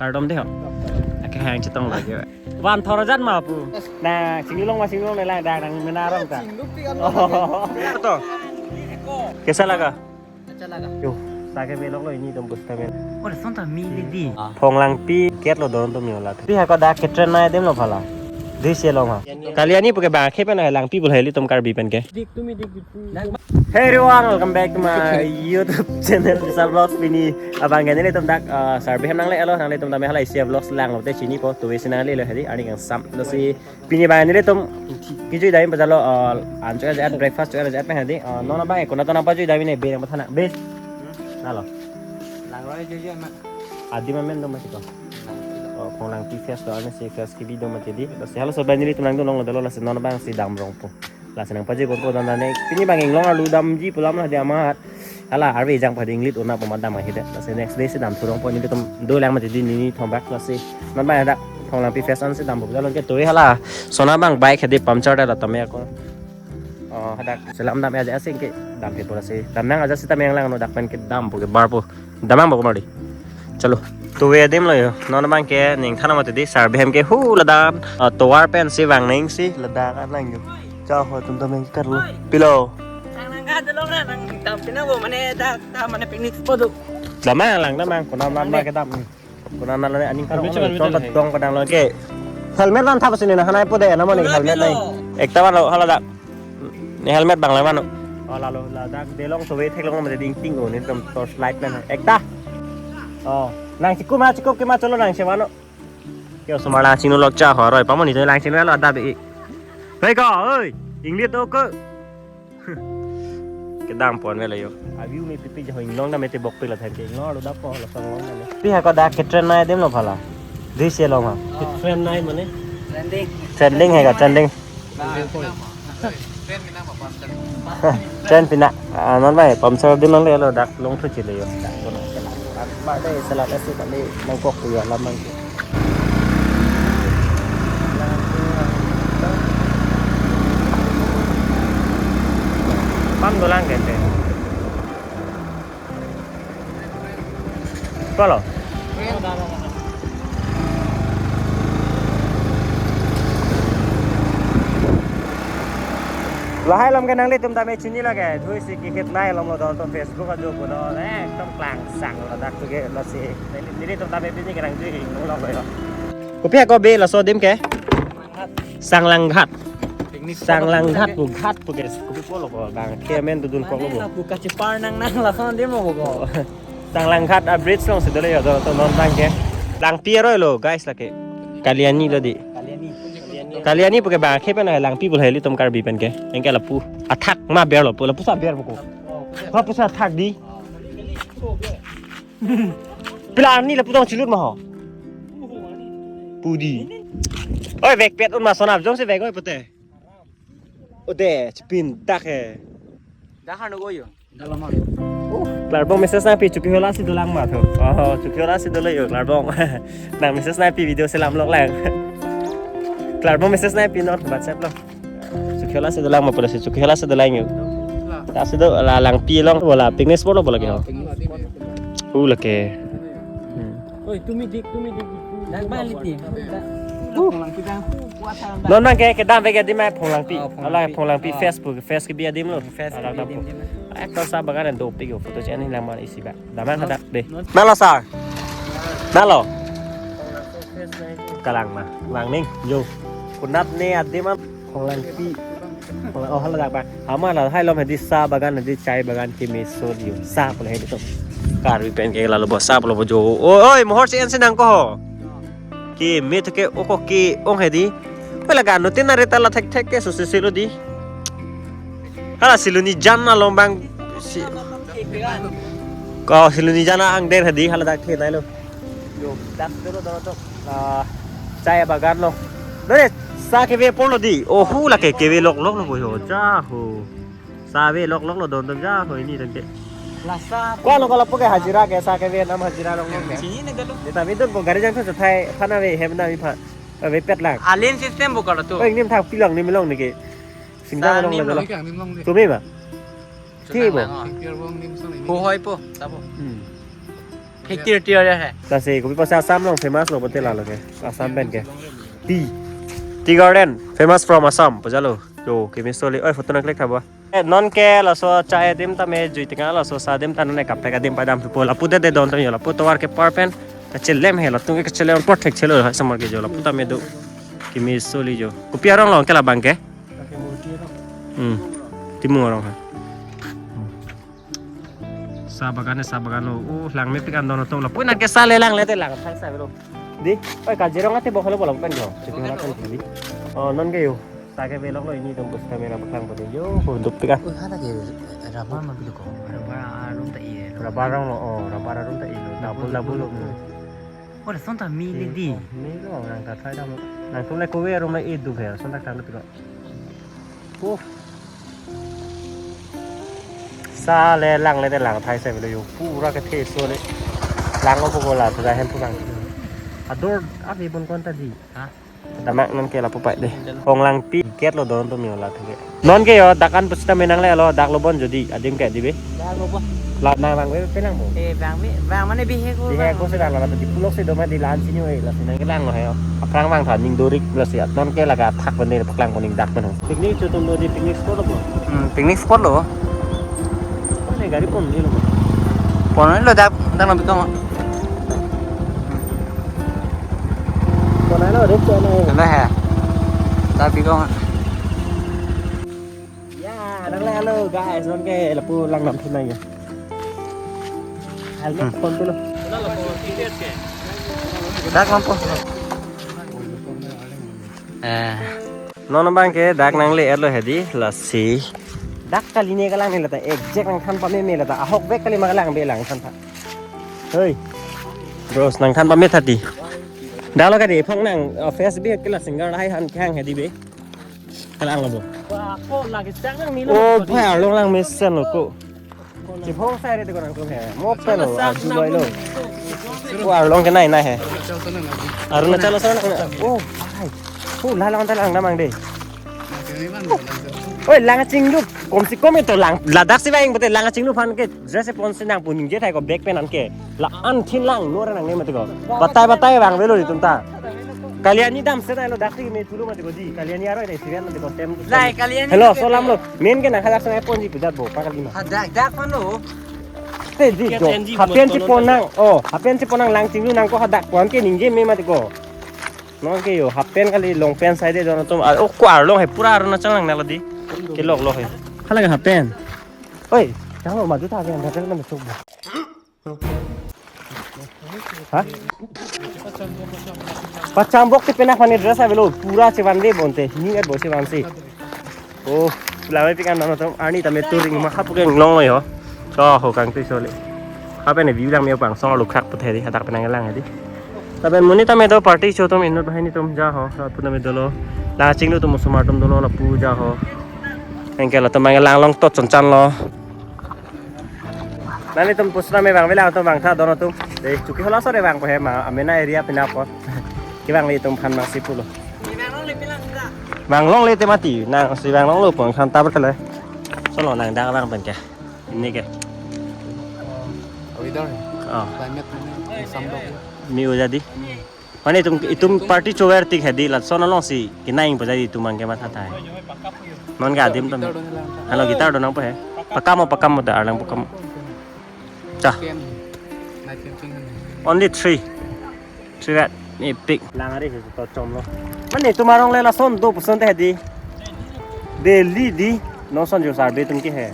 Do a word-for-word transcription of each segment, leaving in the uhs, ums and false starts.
Kardom dei ho. Ake hang chetong lagi. Van thor jan ma pu. Na, chinglong ma chinglong le lang dang nang mena rong ta. Chinglong ti kan. Oh. To. Kaisa laga? Acha laga. Yo, sa keve loklo, ini tembus kami. Oh, son ta mi le dei. Phonglangpi gate lo don to mi ola. Pi ha ko dak ke train nai adim lo pala. Dei si long ha. Kaliani pu ke bang khe pen Langpi pu heli tum Karbi pen ke. Dik tumi dik dik. Hey everyone, welcome back to my YouTube channel, Vishal Vlogs. Pini abang ke nelitum dak, uh, Sarbem nanglelo, nanglitum tame hala isi vlogs langlote chinipo, tuve si nanglelo hedi, arni kangsam. Lasi pini abang nelitum kejui dam pajalo, uh, lunch chojat, breakfast chojat pen hedi, uh, non abang ke konat nang pajui dam ne be nang pathana, be. Nalo. Langroi jujui ma. Adim amen do mati ko. Oh, Phonglangpi fest do, arnisi fest kebi do mati dei. Lasi halaso abang nelitum nangdun longlo dolo, lasi non abang si damrongpo. Lasi nang pajui ponpo dan dan ne. Pini abang inglong arlo damji pu alam la dei amat. Hala arve jang padi inglit una poma dam ahi dei. Lasi next day si dam thurongpo, nelitum dolang mati dei nini thongbak, lasi non abang dak Phonglangpi fest ansi dampo. Jalon ke tuve hala. Son abang bike hedi puncture dei la tame ako. Oh, hadak selam dam aja asing ke dam ke pura si. Dam nang aja si tame lang no dak pen ke dampo ke barpo. Damnang ba kumari. Chalo. Tuve adim lo yo. Non abang ke ning thana mati dei Sarbem ke hu ladak. Ah, tovar pensi vang nangji ladak alang yo. Cha ho tum tum ke karlo. Pilo. Nang nang ka dolo na nang tam pina bo mane ta ta mane picnic spot do. Damnang lang damnang konat nang ma ke dam. Konat nang lo ne aning karo. Helmet cuma ton betul. Dong padang lo ke. Helmet lan thap sini na hanai po dei na mane helmet nai. Ekta ba lo hala dak. Ne helmet bang lang mano. Oh, lalo ladak delong tuve theklong mate ding ting o, netum torch light pen. Ekta. Oh, nang chikup ma chikup ke ma cholo nang chevano. Ke osomar lang chingno lok cha ho roi pamoni to lang chingno lo ada be. Hei ko, oi, inglit to ko. Kedam pon velo yo. Avi umi pipi jo inglong dam ete bok pila thai ke. Inglong lo da po lo song long dam. Pi ha ko dak ke train nai adim lo pala. Dei si long ha. Train nai mane? Trending. Trending hai ka trending. Train pina, ah, non bai puncture dun nanglelo dak longthu chele yo. Dak kono. Ba dei selat asi kali mangkok yo lamang. Pam dolang kete. Kolo. Lahai lom ke nanglitum tame chini lake, dhui si kikit nai lom lo don ton Facebook ajo puno, eh, ekdom klangsang lo dak tu ke lo si. Neli, nelitum tame pini kerang jui hing lo lo yo. Kopi ako be laso adim ke? Sanglanghat. Picnic spot. Sanglanghat pu ghat pu ke. Kopi po lo ko bang. Ke amen dudun ko lo bo. Ane lapu kachipar nang nang lason adim lo ko. Sanglanghat a bridge along si dolo yo, to, to non abang ke. Langpi aroi lo, guys, lake. Kaliani lo dei. Kaliani. Kaliani pu ke bang khe pen Langpi pu heli tum Karbi pen ke. Anke lapu. Athak ma ber lo pu, lapuson aber pu ko. Lapuson athak dei. Pila arni lapu tong chilut ma ho. Pu dei. Oi, vekpet un ma sonap jongsi vek oi pute. Ode, chipin dak he. Dak hanu ko yo. Dalam hanu. Oh, Klarbong message nangpi, Chokihola si dolang ma tho. Oh, Chokihola si dolo yo, Klarbong. Nang message nangpi video selam lok lang. Klarbong message nangpi non WhatsApp lo. Chokihola si dolang ma pura si Chokihola si dolang yo. Ta si do la Langpi along wala picnic spot lo bola ke ho. Picnic spot. Hu lake. Hmm. Oi, tumi dik, tumi dik. Dak balik ni. Non abang ke kedam vek adim ai Phonglangpi. Oh, Phonglangpi. Ala Phonglangpi. Oh. Facebook, Facebook bi adim lo. Facebook bi adim. Ekdom sa bagan dopik yo, photo chini lang mar isi ba. Damnang hadak dei. Nalo sa. Nalo. Kalang ma. Lang ning. Yo. Konat ne adim ma Phonglangpi. Oh, hala dak ba. Ama lahai lom hedi sa bagan hedi chai bagan kemeso dei yo. Sa pule hedi to. Karbi pen ke lalo bo sa pule bo jo. Oi, oi, mohor si en si nang ko ho. Keme thek ke oko ke ong hedi. Pala gano tin nare tala thek thek ke so se se lo dei. Hala Silonijan along bang si. Ko Silonijan angder hedi hala dak the nai lo. Yo, dak dolo dolo to. Ah, chai bagan lo. Dore, sa keve pon lo dei. Oh, hu lake keve lok lok lo bo yo. Ja ho. Sa ve lok lok lo don don ja ho ini tangke. Lasa. Ko lo ko lapu ke hajira ke sa keve nam hajira long long ne. Chini ne dolo. Dei tame dun ko gari jang tho thai phana ve hem na mi pha. Ve pet lang. Alen system bo kalo to. Ko ingnim thak pilang nim long ne ke. Singdang long le dolo. Tumi ma. Thi bo. Ho hoi po, ta bo. Hmm. Tir tir ya hai. Lasi kopi pusi Assam along famous lo pulote lalo ke. Assam pen ke. Tea. Tea garden famous from Assam. Pujalo. Yo, kimi soli. Oi, photo nang click thabo. Eh, non ke laso chai adim tame jui tingkan laso sa adim ta non kaprek adim padam thupo lapu de de don tame lapu tovar ke par pen kachelem he latum ke kachelem protect chelo ha samar ke jo lapu tame do kimi soli jo kopi arong long ke labang ke. Hmm. Timung arong ha. Sa bagan, sa bagan lo. Oh, lang mepik an don atum lo. Pun nang ke sa le lang le te lang thai sa lo. Di, oi Kaziranga te bokolo bola pen jo. Siti hora kan di. Oh, non ke yo. Sa ke belok lo ini tembus kamera bekang pun yo. Oh, dupik an. Oi, hana ke rubber ma bilo ko. Rubber arum ta i lo. Rubber arong lo. Oh, rubber arum ta i lo. Double double lo. Oh, lason ta mi le di. Mi lo nang ta thai dam. Nangtum le kove arum le i du he. Lason ta kan lo pik. Oh. Sa le lang le te lang thai sa velo yo. Pura kethe so le. Lang ko ko la thai hem pu lang. Ador avi bon kon ta di. Ha? Damak non ke lapu pai de. Hong lang pi get lo don to mi la thai. Non ke yo dak an pusita menang le lo dak lo bon jodi adim ke di be. Dak lo bon. La na bang be penang bo. Eh, bang be, bang mane bihe ko. Bihe ko se bang la di pulok se do ma di lan sini we la sini ke lang lo he yo. Aphrang bang tha ning dorik la si non ke laga thak bende paklang ko ning dak pen ho. Picnic cho tum do di picnic spot lo bo. Hmm, picnic spot lo. Kone gari pon ni lo. Pon ni lo dak dak lo bikong. Pon ni lo dik cho ni. Dah ya. Dak bikong. Ya, dak le halo guys, non ke lapu lang nam thun nang ya. Helmet Hmm. pon tu lo. Dak mampu. Eh. Non bang ke dak nang le er lo he di lasi. Dak kali ne kalang ne lata exact nang than pame me lata ahok bek kali ma kalang be lang than tha. Hoi. Bros nang than pame tha di. Dak lo ka di phong nang uh, Facebook ke la singer hai han khang he di be. Kalang lo bo. Wah, ko lagi sang nang milo. Oh, bhai arlong lang mesen lo ko. Chipho sai re te ko nang ko he. Mo pe lo, aju bai lo. Ko arlong ke nai nai he. Arunachal sana nang. Oh, bhai. Oh, la lang ta lang namang de. Oi, lang chinglup. Kom si kom ito lang. Ladak si ba ing bote lang chinglup han ke. Dress pon si nang puning je thai ko bag pen an ke. La an thin lang nor nang ne mati ko. Batai batai bang velo di tum ta. Kalyani dam se nai lo dak si me thulu mati ko di. Kalyani aroi dai sigan mati ko tem. Lai, Kalyani Hello, ke solam lo. Men ke nang halak sangai pon ji pudat bo pakal lima. Ha, dak, dak pon lo. Te di Ke jo. Ten ji Hapen mo si tonon pon ta nang. Oh, hapen si pon nang lang chinglu nang ko hadak pon ke ningje me mati ko. Non ke yo hapen kali long pant sai de don atum. Ah, oh, ko arlong he pura arlong chang lang nalo di. Ke lok lok he. Hala hapen. Oi, chang lo madu ta ke hapen man sok. Ha? Pacham bok te pena khani dress avelo pura chevan de bonte. Ni et bo chevan si. Oh, lame pikan nang atum arni tame touring ma khap ke long lo yo. Cho ho kang tui soli. Hapen view lang me pang song lo khak puthe di hadak penang lang di. Tapen monit tame do party cho tum inut hai ni tum ja ho. Pu tame dolo. La chinglu tum sumar tum dolo lapu ja ho. Engke la tum lang long tot chan chan lo. Nani tum pusna me bang vela tum bang tha dono tum. De chuki hola sore bang ko he ma amena area pina ko. Ki bang le tum phan ma si pulo. Bang long le te mati nang si bang long lo pon khan ta ba le. Solo nang dang lang pen ke. Ini ke. Weather. Oh. Climate ini samdok. Mi uja di. Mane itum itum party chover tik hedi lat sono long si kinai ing pajai itum angke matha thai. Non ga adim tam. Halo guitar do nang po he. Pakam mo pakam mo da arlang pakam. Cha. Only three. Three rat ni pick. Lang ari he to chom lo. Mane itum arong le lason do puson te hedi. Delhi di. Non son jo sarbe tum ki he.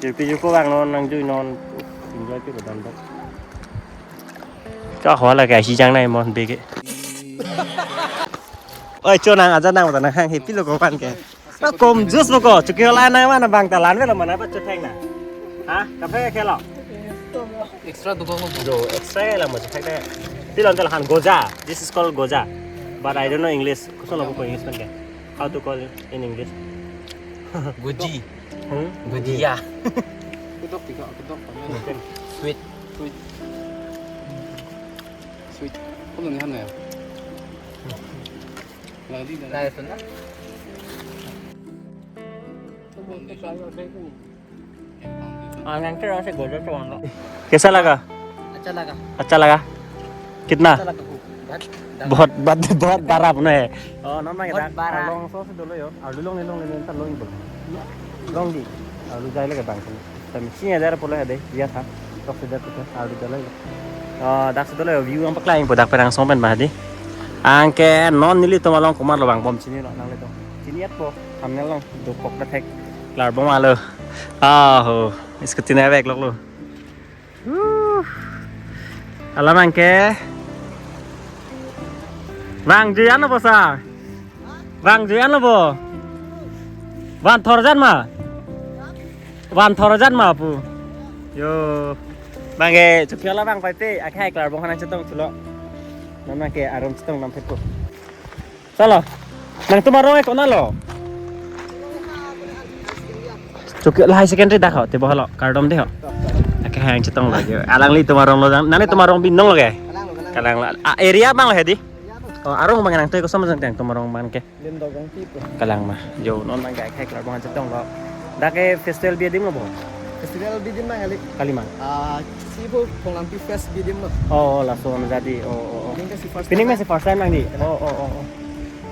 Jirpi jirpo bang non nang jui non. Enjoy pi ko dam dok. Cho ho la ka si jang nai mon bege. Oi, cho nang aja nang ta nang hang he pilo ko pan ke. Kom jus lo ko, chuki la nai wana bang ta lan velo mana pa chutheng na. Ha? Kafe ke lo. Extra duko ko. Jo, extra la mo chutheng na. Pilon tel han goja. This is called goja. But I don't know English. Kuso lo ko English kan ke. How to call it in English? Goji. Hmm? Gojia. Kedok tiga, kedok. Sweet. Sweet. Sweet. Kok nang han ya? Lagi dah. Nah, itu nah. Ah, nanti rasa gojo cuman lo. Kaisa laga? अच्छा लगा। अच्छा लगा? कितना? अच्छा लगा खूब। बहुत, बहुत, बहुत बड़ा अपना है। Oh, non abang ke बहुत dak bada. Arlong so si dolo yo. Arlong, arlong, arlong, arlong, arlong. Arlong di. Arlong jai lagi bang. Tame chini ada polo hedi, dia tha. Tok si dak tu, arlong jai lagi. Oh, dak si dolo yo, view abang paklang po dak Pherangson pen bang hedi. Anke non nelitum along komatlo vangbom chinilo nanglitum. Chini-etpo, thumbnail along dokok ta thek. Klarbom alo. Ah, ho. Scooty nai vek lok lo. Huh. Alam abang ke. Vangji anlo bo sir? Vangji anlo bo? Van thor jan ma? Van thor jan ma pu? Yo. Abang ke chukhi ala vang paite, akhai Klarbom aphan nangchetong thulo. Non abang ke arum chetong nam phet ko. Salo. Nangtum arong ke konatlo? Chukhi la high secondary dak ho, tebo halo, kardom de ho. Akhai nangchetong lagi. Alanglitum arong lo, nanglitum arong binong lo ke? Kalang lo, kalang. Kalang lo. Ah, area abang lo hedi? Oh, arong abang nangtum koson jang tang tum arong abang ke? Lindogong Pipo. Kalang ma. Yo, non abang ke akhai Klarbom aphan chetonglo. Dak ke festival bi adim lo bo? Festival bi adim nang kali. Kali ma? Ah, si bo Phonglangpi Fest bi adim lo. Oh, oh, laso na jadi. Oh, oh, oh. Pining ke si first time. Pining ke si first time nang di. Oh, oh, oh, oh.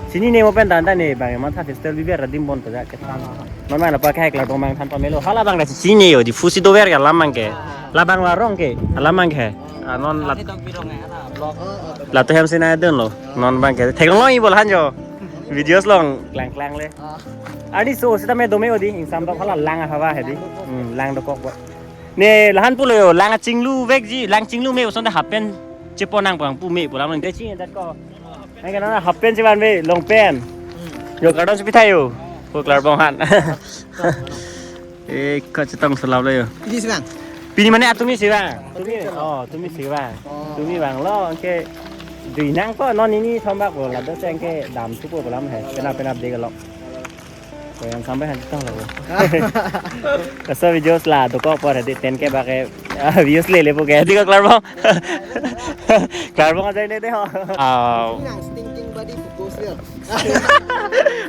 Chinine mo pen tanta ne abang matha festival bi biar adim bon ta ke. Ah, ah, ah. Non abang la pa akhai Klarbom abang than pamelo. Hala abang la chinine yo di pusi dover ke alam abang ke. Ah. Labang la arong ke, alam abang ke. Ah, non la. Tong pirong ya, na vlog. Oh, oh, oh. Latum hem si nangdunlo. Non abang ke. Theklong ibo la han jo. Videos along klang klang le. Ah. Ani so sita me dome odi, ingsam dok hala lang ahava hedi. Hmm, lang dokok bo. Ne la han pulo yo, lang chinglu vekji, lang chinglu me uson da half pant chepon nang pang pu me pulang nang de ching dat ko. Nang kana half pant chevan me, long pant. Hmm. Yo kardom si pitha yo. Ko Klarbom aphan. Eh, kachetong sulap lo yo. Pini si vang? Pini mane atumi si vang? Atumi. Tumi, oh, tumi si vang. Oh. Tumi vanglo, anke dui nang ko non nini thom bak lo, ladak si anke dam thupo pulang he. Penap penap de kalok. Ko yang sampai han chetonglo. Kaso videos la dokok apor hedi ten K bak ke, ah, views lele po ke. Di ko Klarbom. Klarbom aja ini deh ho. Oh. Ini yang stinking body pupus ya.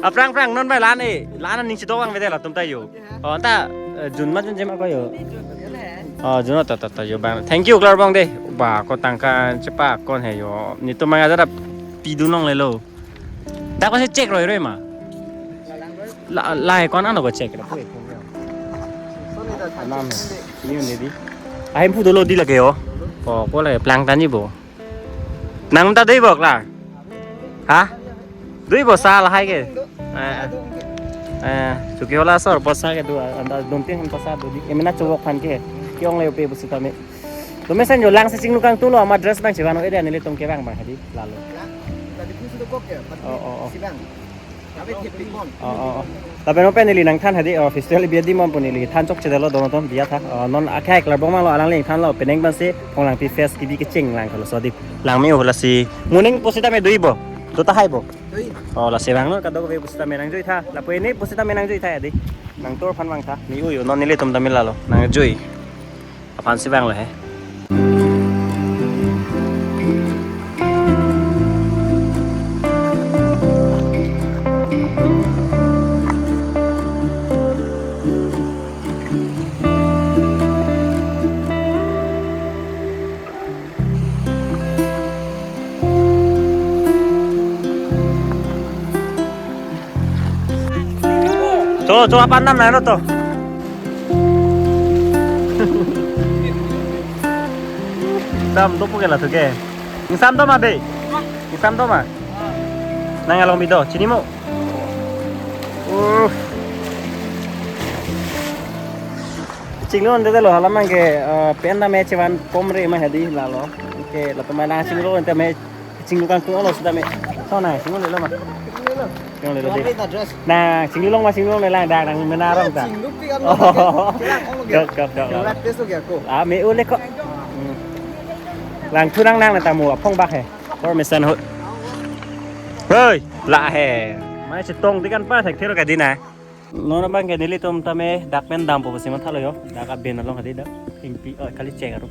Aphrang aphrang non bai lan e. Lan aning chedok abang vede latum ta yo. Oh, ta, eh, June ma June jema ko yo. Oh, June ta ta ta yo bang. Thank you Klarbom de. Ba ko tangka chepa kon he yo. Netum abang aja da pidun longlelo. Dak ko si check roi roi ma. La la ko ano ko check ra pu. Anam ni ni di. Ahim pu dolo di lake yo. Oh, ko lake plang tani bo. Nang ta dei bo Klar? Ha? Dei bo sa lahai ke? Eh, eh. Eh, chukhi hala sor, bosa ke do, anta dum tin han pasa do di. Emena chowok aphan ke. Ke-ong le pe pusitame. Tumi sen jo lang si chinglu kangtung lo, ama dress abang chevan o area nelitum kevang abang hedi, lalo. Tadi pun sudah kok ya, Oh, oh, oh. Sidang. Tapi tipik mon. Oh, oh, oh. Lapen non pen neli nangthan hedi, oh, festival bi adim mon pu neli than chokchedetlo dono ton biya tha. Oh, non akhai Klarbom abang lo alangli thanlo penang abang si Phonglangpi Fest kebi kecheng lang kalo sodi. Lang me-o lasi. Moning pusitame dui bo. Do tahai bo. Dui. Oh, lasi vanglo kadokave pusitame nangjui tha. Lapu ini pusitame nangjui tha hedi. Nangtur aphan vang tha. Me-o yo non nelitum tame lalo. Nangjui. Aphan si vanglo he. Cho, cho, apandam nai lo to. Dam do pu ke la tu ke. Ingsam do ma be? Ingsam do ma? Nang along bi do, chinimo? Uh. Chinglu ante lo hala abang ke, eh, pen tame chevan kom re ma hedi lalo. Ke latum abang chinglu ante me chinglu kangtung lo sitame. So na chinglu lelo ma. Chinglu lelo de. Dress. Na chinglu long ma chinglu long le lang dak nang mena arong ta. Chinglu pi kan. Oh. Dok, dok, dok, dok. Rat tes lo kya ko? Ah, me-o le ko. Hmm. Lang thu nang nang na tamu aphong bak he. Por mesan hut. Hoi, la he. Mai chetong di kan pa thek thero ka di na. Non abang ke nelitum tame dak pen dampo pusi mathalo yo. Dak aben along hedi dak. Ingpi, oh, kali cheng aru.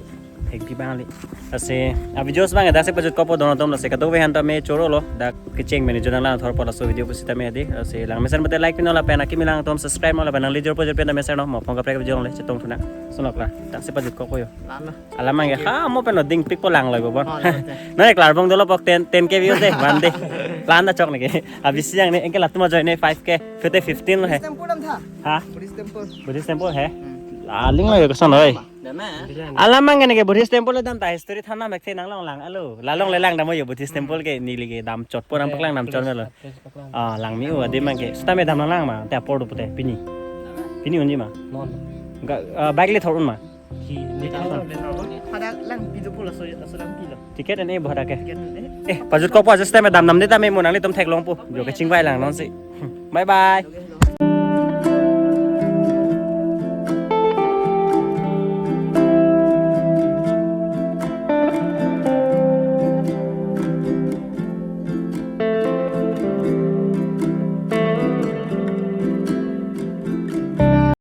Thengpi bang li. Lasi, a videos bang dak si pajut kopo don atum, lasi kadokave aphan tame choro lo. Dak kecheng mene jodang lang thor pola so video pusitame adi. Lasi langmesen pute like pinon lapen akimi lang atum subscribe non lapen nangli jor pajut pen tame share non. Mo phong kaprek video le chetong thuna. Sunok la. Dak si pajut kopo yo. Lalo. Alam mang ya ha mo pen ding pikpo lang lo bo. Oh, lalo. Nang klar bong dolo pok ten, ten K views de, one day. Plan da chok neke. Abis yang ne, engke latum ajoine five K, pute fifteen lo he. Buddhist temple dam tha. Ha? Buddhist temple. Buddhist temple he. Hmm. Aling lo yo kesan oi. Dam na. Alam mang neke Buddhist temple dam ta history thana mek the nang long lang alo. La longle lang dam yo Buddhist temple ke neli ke dam chotpo nang paklang dam chot lo. Ah, lang mi u adim mang ke. Sitame dam lang ma, te apor do pute pini. Pini unji ma. Non. Ga, ah, bike le thor un ma. Ki, ni ta. Hadak lang pi do pulo, so, so lang pi lo. Ticket ene bo hadak ke. Ticket ene. Eh, pajut kopo aja sitame dam nam de tame mo nanglitum theklongpo. Jo kechingvai lang non si. Bye bye.